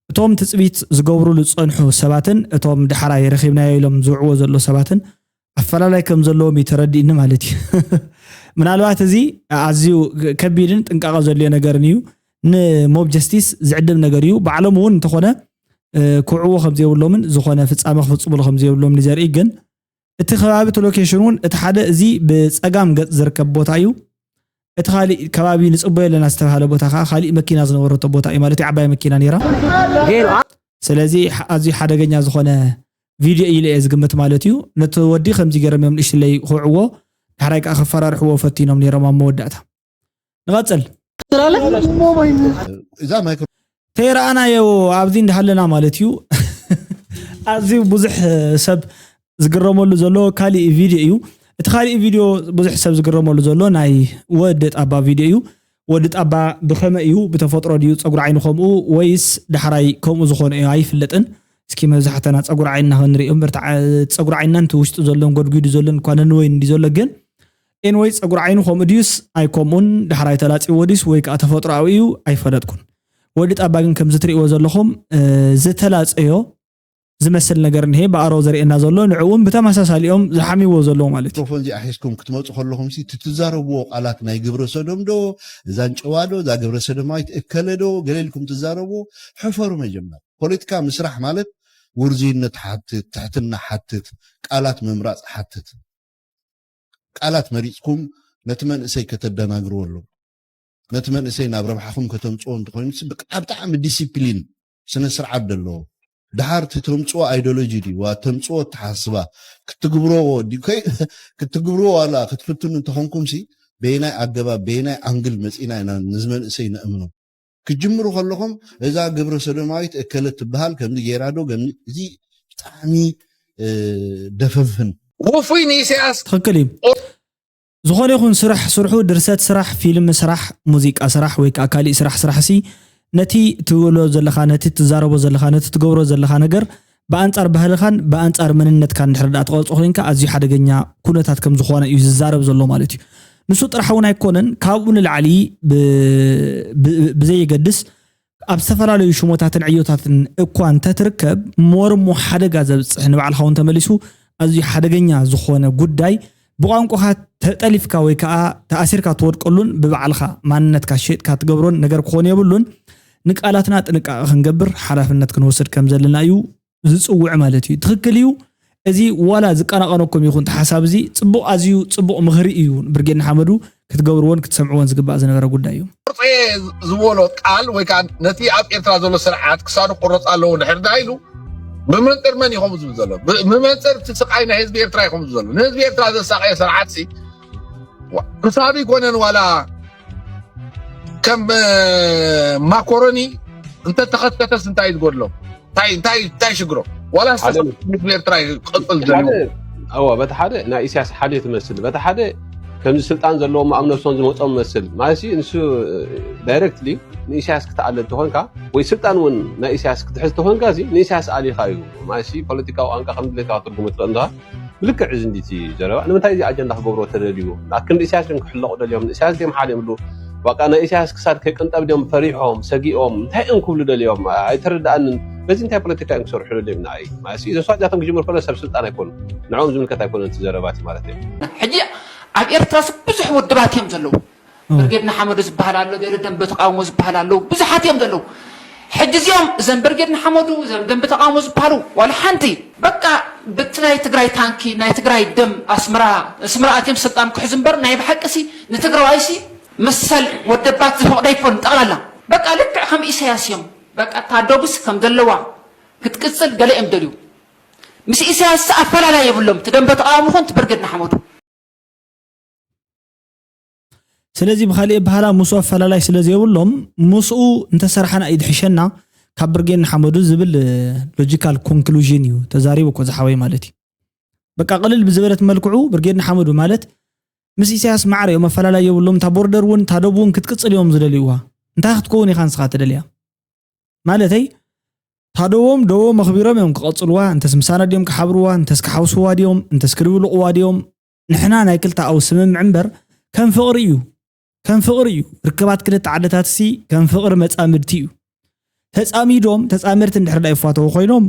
እቶም ትፅቢት ዝገብሩሉ ዝፀንሑ ሰባትን እቶም ዳሕራይ ረኺብናዮ ኢሎም ዝውዕዎ ዘሎ ሰባትን ኣፈላላይ ከም ዘለዎም እዩ ተረዲእኒ ማለት እዩ ምናልባት እዚ ኣዝዩ ከቢድን ጥንቃቐ ዘድልዮ ነገርን እዩ ንሞብ ጀስቲስ ዝዕድም ነገር እዩ ባዕሎም እውን እንተኾነ ክውዕዎ ከም ዘይብሎምን ዝኾነ ፍፃመ ክፍፅሙሉ ከም ዘይብሎም ንዘርኢ ግን እቲ ከባቢ እቲ ሎኬሽን እውን እቲ ሓደ እዚ ብፀጋም ገፅ ዝርከብ ቦታ እዩ እቲ ካሊእ ከባቢ ንፅበዮ ኣለና ዝተባሃለ ቦታ ከዓ ካሊእ መኪና ዝነበረቶ ቦታ እዩ ማለት እዩ ዓባይ መኪና ነይራ ስለዚ ኣዝዩ ሓደገኛ ዝኾነ ቪድዮ እዩ ኢለ እየ ዝግምት ማለት እዩ ነቲ ወዲ ከምዚ ገይሮም እዮም ንእሽትለይ ክውዕዎ ዳሕራይ ከዓ ከፈራርሕዎ ፈቲኖም ነይሮም ኣብ መወዳእታ ንቐፅል እዛ ማይክሮ ተይረኣናዮ ኣብዚ እንዳሃለና ማለት እዩ ኣዝዩ ብዙሕ ሰብ ዝግረመሉ ዘሎ ካሊእ ቪድዮ እዩ እቲ ካሊእ ቪድዮ ብዙሕ ሰብ ዝግረመሉ ዘሎ ናይ ወዲ ጣባ ቪድዮ እዩ ወዲ ጣባ ብኸመይ እዩ ብተፈጥሮ ድዩ ፀጉሪ ዓይኒ ከምኡ ወይስ ዳሕራይ ከምኡ ዝኾነ እዩ ኣይፍለጥን እስኪ መብዛሕተና ፀጉሪ ዓይንና ክንርኢ እምበር ፀጉሪ ዓይንና ንቲ ውሽጡ ዘሎን ጎድጒዱ ዘሎን እኳ ነንወይን እንዲ ዘሎ ግን ኤንወይ ፀጉሪ ዓይኑ ከምኡ ድዩስ ኣይከምኡን ዳሕራይ ተላፂዎ ድዩስ ወይ ከዓ ተፈጥሮኣዊ እዩ ኣይፈለጥኩን ወዲ ጣባ ግን ከምዚ ትርእይዎ ዘለኹም ዝተላፀዮ ዝመስል ነገር እንሄ ብኣሮ ዘርእየና ዘሎ ንዕውን ብተመሳሳሊኦም ዝሓሚዎ ዘለዉ ማለት እዩ ሚክሮፎን እዚኣ ሒዝኩም ክትመፁ ከለኹም ሲ ትትዛረብዎ ቃላት ናይ ግብረ ሰዶም ዶ እዛ ንጨዋ ዶ እዛ ግብረ ሰዶማዊት እከለ ዶ ገለ ኢልኩም ትዛረብዎ ሕፈሩ መጀመር ፖለቲካ ምስራሕ ማለት ውርዝይነት ሓትት ትሕትና ሓትት ቃላት ምምራፅ ሓትት ቃላት መሪፅኩም ነቲ መንእሰይ ከተደናግርዎ ኣለኩም ነቲ መንእሰይ ናብ ረብሓኹም ከተምፅዎ እንተኮይኑ ብጣዕሚ ዲሲፕሊን ስነ ስርዓት ዘለዎ ድሓር እቲ ተምፅዎ ኣይዲዮሎጂ ድዩ ዋ ተምፅዎ ኣተሓስባ ክትግብርዎ ክትግብርዎ ዋላ ክትፍትኑ እንተኾንኩም ሲ በየናይ ኣገባብ በየናይ ኣንግል መፂና ኢና ንዝመንእሰይ ነእምኖ ክጅምሩ ከለኹም እዛ ግብረ ሰዶማዊት እከለት ትበሃል ከምዚ ጌራ ዶ ገምኒ እዚ ብጣዕሚ ደፈፍን ውፉይ ንኢሳያስ ትኽክል እዩ። ዝኾነ ይኹን ስራሕ ስርሑ ድርሰት ስራሕ፣ ፊልም ስራሕ፣ ሙዚቃ ስራሕ ወይ ከዓ ካሊእ ስራሕ ስራሕ ሲ ነቲ ትብሎ ዘለኻ ነቲ ትዛረቦ ዘለኻ ነቲ ትገብሮ ዘለኻ ነገር ብኣንፃር ባህልኻን ብኣንፃር መንነትካን እንድሕር ደኣ ትቐርፆ ኮይንካ ኣዝዩ ሓደገኛ ኩነታት ከም ዝኾነ እዩ ዝዛረብ ዘሎ ማለት እዩ። ንሱ ጥራሕ እውን ኣይኮነን ካብኡ ንላዕሊ ብዘየገድስ ኣብ ዝተፈላለዩ ሽሞታትን ዕዮታትን እኳ እንተትርከብ ሞርሞ ሓደጋ ዘብፅሕ ንባዕልኻ እውን ተመሊሱ ኣዝዩ ሓደገኛ ዝኾነ ጉዳይ ብቋንቋኻ ተጠሊፍካ ወይ ከዓ ተኣሲርካ ትወድቀሉን ብባዕልኻ ማንነትካ ሸጥካ ትገብሮን ነገር ክኾን የብሉን። ንቃላትና ጥንቃቐ ክንገብር ሓላፍነት ክንወስድ ከም ዘለና እዩ ዝፅውዕ ማለት እዩ። ትኽክል እዩ። እዚ ዋላ ዝቀናቐነኩም ይኹን ተሓሳብ እዚ ፅቡቕ ኣዝዩ ፅቡቕ ምኽሪ እዩ። ብርጌድ ንሓመዱ ክትገብርዎን ክትሰምዕዎን ዝግባእ ዝነበረ ጉዳይ እዩ። ቁርፀ ዝበሎ ቃል ወይ ከዓ ነቲ ኣብ ኤርትራ ዘሎ ስርዓት ክሳዱ ክቁረፅ ኣለዎ ድሕር ዳ ኢሉ ብመንፅር መን እዩ ከምኡ ዝብል ዘሎ? ብመንፅር እቲ ስቃይ ናይ ህዝቢ ኤርትራ እዩ ከምኡ ዝብል ዘሎ። ንህዝቢ ኤርትራ ዘሳቀየ ስርዓት ሲ ክሳዱ ይኮነን ዋላ ከም ማኮሮኒ እንተተኸትከተስ እንታይ እዩ ዝጎድሎ? እንታይ እንታይ እንታይ ሽግሮ? ዋላ ኣስተሳሰብ ኤርትራ ይቅጽል ዘሎ። እዋ በቲ ሓደ ናይ ኢሳያስ ሓደ ትመስል በቲ ሓደ ከምዚ ስልጣን ዘለዎም ኣብ ነብሶም ዝመፆም መስል ማለት ንሱ ዳይረክትሊ ንኢሳያስ ክትኣለ እንተኾንካ ወይ ስልጣን እውን ናይ ኢሳያስ ክትሕዝ ተኾንካ እዚ ንኢሳያስ ኣሊኻ እዩ ማለት ፖለቲካዊ ቋንቋ ከም ድሌትካ ክትርጉሞ ትኽእል እንተኻ ብልክዕ እዚ እንዲቲ ዘረባ ንምንታይ እዚ ኣጀንዳ ክገብሮ ተደልዩ ኣክንዲ ኢሳያስ ድም ክሕለቑ ደልዮም ኢሳያስ ድም ሓደ ይብሉ በቃ ናይ ኢሳያስ ክሳድ ከይቅንጠብ ድም ፈሪሖም ሰጊኦም እንታይ እዮም ክብሉ ደልዮም ኣይተረዳኣንን በዚ እንታይ ፖለቲካ እዮም ክሰርሑ ደልዮም ንዓይ ማለት እዚ እሷ እዚኣቶም ክጅምር ከሎ ሰብ ስልጣን ኣይኮኑ ንዕኦም ዝምልከት ኣይኮነ እቲ ዘረባ እቲ ማለት እዩ ሕጂ ኣብ ኤርትራ ብዙሕ ውድባት እዮም ዘለዉ ብርጌድ ንሓመዱ ዝበሃል ኣሎ ገለ ደንበ ተቃውሞ ዝበሃል ኣለዉ ብዙሓት እዮም ዘለዉ ሕጂ እዚኦም እዘን ብርጌድ ንሓመዱ እዘን ደንበ ተቃውሞ ዝበሃሉ ዋላ ሓንቲ በቃ ብቲ ናይ ትግራይ ታንኪ ናይ ትግራይ ደም ኣስመራ ኣስመራ ኣትዮም ስልጣን ክሕዙ እምበር ናይ ብሓቂ ሲ ንትግራዋይ ሲ መሰል ወደባት ዝፈቕዶ ኣይኮን ጠቕላላ በቃ ልክዕ ከም ኢሳያስ እዮም በቃ እታ ዶብስ ከም ዘለዋ ክትቅፅል ገለ እዮም ደልዩ ምስ ኢሳያስ ኣፈላላይ የብሎም ትደንበ ተቃውሞ ኾን ትብርግድ ንሓመዱ ስለዚ ብኻሊእ ኣበሃላ ምስኡ ኣፈላላይ ስለ ዘይብሎም ምስኡ እንተሰራሕና እዩ ዝሕሸና ካብ ብርጌድ ንሓመዱ ዝብል ሎጂካል ኮንክሉዥን እዩ ተዛሪቡ እኮ ዝሓወይ ማለት እዩ በቃ ቅልል ብዝበለት መልክዑ ብርጌድ ንሓመዱ ማለት ምስ ኢሳያስ ማዕረ እዮም ኣፈላላይ የብሎም እታ ቦርደር እውን እታ ደብ እውን ክትቅፅል እዮም ዝደልይዋ እንታይ ክትከውን ኢኻ ንስኻ ትደልያ ማለተይ እታ ደቦም ደቦም ኣኽቢሮም እዮም ክቐፅልዋ እንተስ ምሳና ድዮም ክሓብርዋ እንተስ ክሓውስዋ ድዮም እንተስ ክድብልቕዋ ድዮም ንሕና ናይ ክልተኣዊ ስምምዕ እምበር ከም ፍቕሪ እዩ ከም ፍቕሪ እዩ ርክባት ክልተ ዓድታት ሲ ከም ፍቕሪ መፃምድቲ እዩ ተፃሚዶም ተፃመድቲ እንድሕር ዳ ይፋተዉ ኮይኖም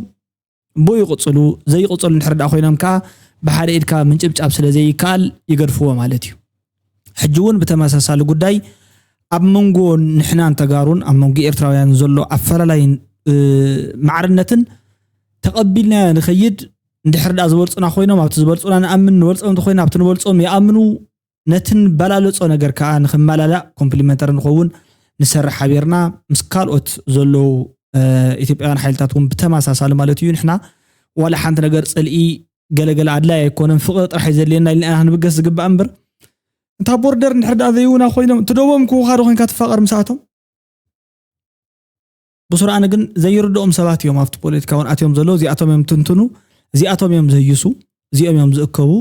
ብኡ ይቕፅሉ ዘይቕፅሉ እንድሕር ዳ ኮይኖም ከዓ ብሓደ ኢድካ ምንጭብጫብ ስለ ዘይከኣል ይገድፍዎ ማለት እዩ ሕጂ እውን ብተመሳሳሊ ጉዳይ ኣብ መንጎ ንሕናን ተጋሩን ኣብ መንጎ ኤርትራውያን ዘሎ ኣፈላላይን ማዕርነትን ተቐቢልናዮ ንኸይድ እንድሕር ዳ ዝበልፁና ኮይኖም ኣብቲ ዝበልፁና ንኣምን ንበልፆም እንተኮይና ኣብቲ ንበልፆም ይኣምኑ ነቲ ንበላለፆ ነገር ከዓ ንክመላላእ ኮምፕሊመንተሪ ንኸውን ንሰርሕ ሓቢርና ምስ ካልኦት ዘለዉ ኢትዮጵያውያን ሓይልታት እውን ብተመሳሳሊ ማለት እዩ ንሕና ዋላ ሓንቲ ነገር ፅልኢ ገለገለ ኣድላይ ኣይኮነን ፍቕሪ ጥራሕ እዩ ዘድልየና ኢልና ኢና ክንብገስ ዝግባእ እምበር እታ ቦርደር እንድሕር ደኣ ዘይውና ኮይኖም እቲ ደቦም ክውኻ ዶ ኮይንካ ትፋቐር ምስኣቶም ብስሩ ኣነ ግን ዘይርድኦም ሰባት እዮም ኣብቲ ፖለቲካ እውን ኣትዮም ዘለዉ እዚኣቶም እዮም ትንትኑ እዚኣቶም እዮም ዘህይሱ እዚኦም እዮም ዝእከቡ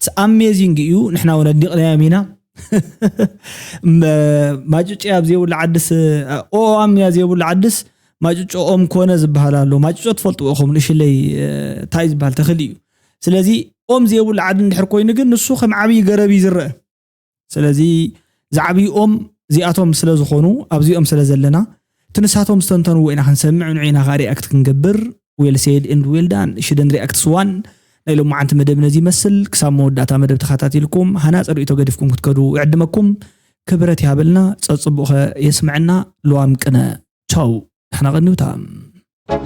it's amazing እዩ ንሕና እውን ኣድኒቕናዮም ኢና ማጭጭ ኣብ ዘይብሉ ዓድስ ኦኣም እያ ዘይብሉ ዓድስ ማጭጭኦም ኮነ ዝበሃል ኣሎ ማጭጮ ትፈልጥዎ ኢኹም ንእሽለይ እንታይ ዝበሃል ተኽሊ እዩ ስለዚ ኦም ዘይብሉ ዓዲ እንድሕር ኮይኑ ግን ንሱ ከም ዓብዪ ገረብ እዩ ዝረአ ስለዚ ዝዓብይኦም እዚኣቶም ስለ ዝኾኑ ኣብዚኦም ስለ ዘለና እቲ ንሳቶም ዝተንተንዎ ኢና ክንሰምዕ ንዑ ኢና ከዓ ሪኣክት ክንገብር well said and well done shouldn't react to one ናይ ሎማዓንቲ መደብ ነዚ ይመስል ክሳብ መወዳእታ መደብ ተኸታቲልኩም ሃናፂ ርእቶ ገዲፍኩም ክትከዱ እዕድመኩም ክብረት ይሃበልና ፀፅቡቕ የስምዐና ልዋም ቅነ ቻው ንሕና ቀኒውታ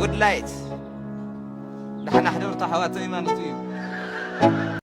Good light ደሓና ሕደሩ ተሓዋተይ ማለት እዩ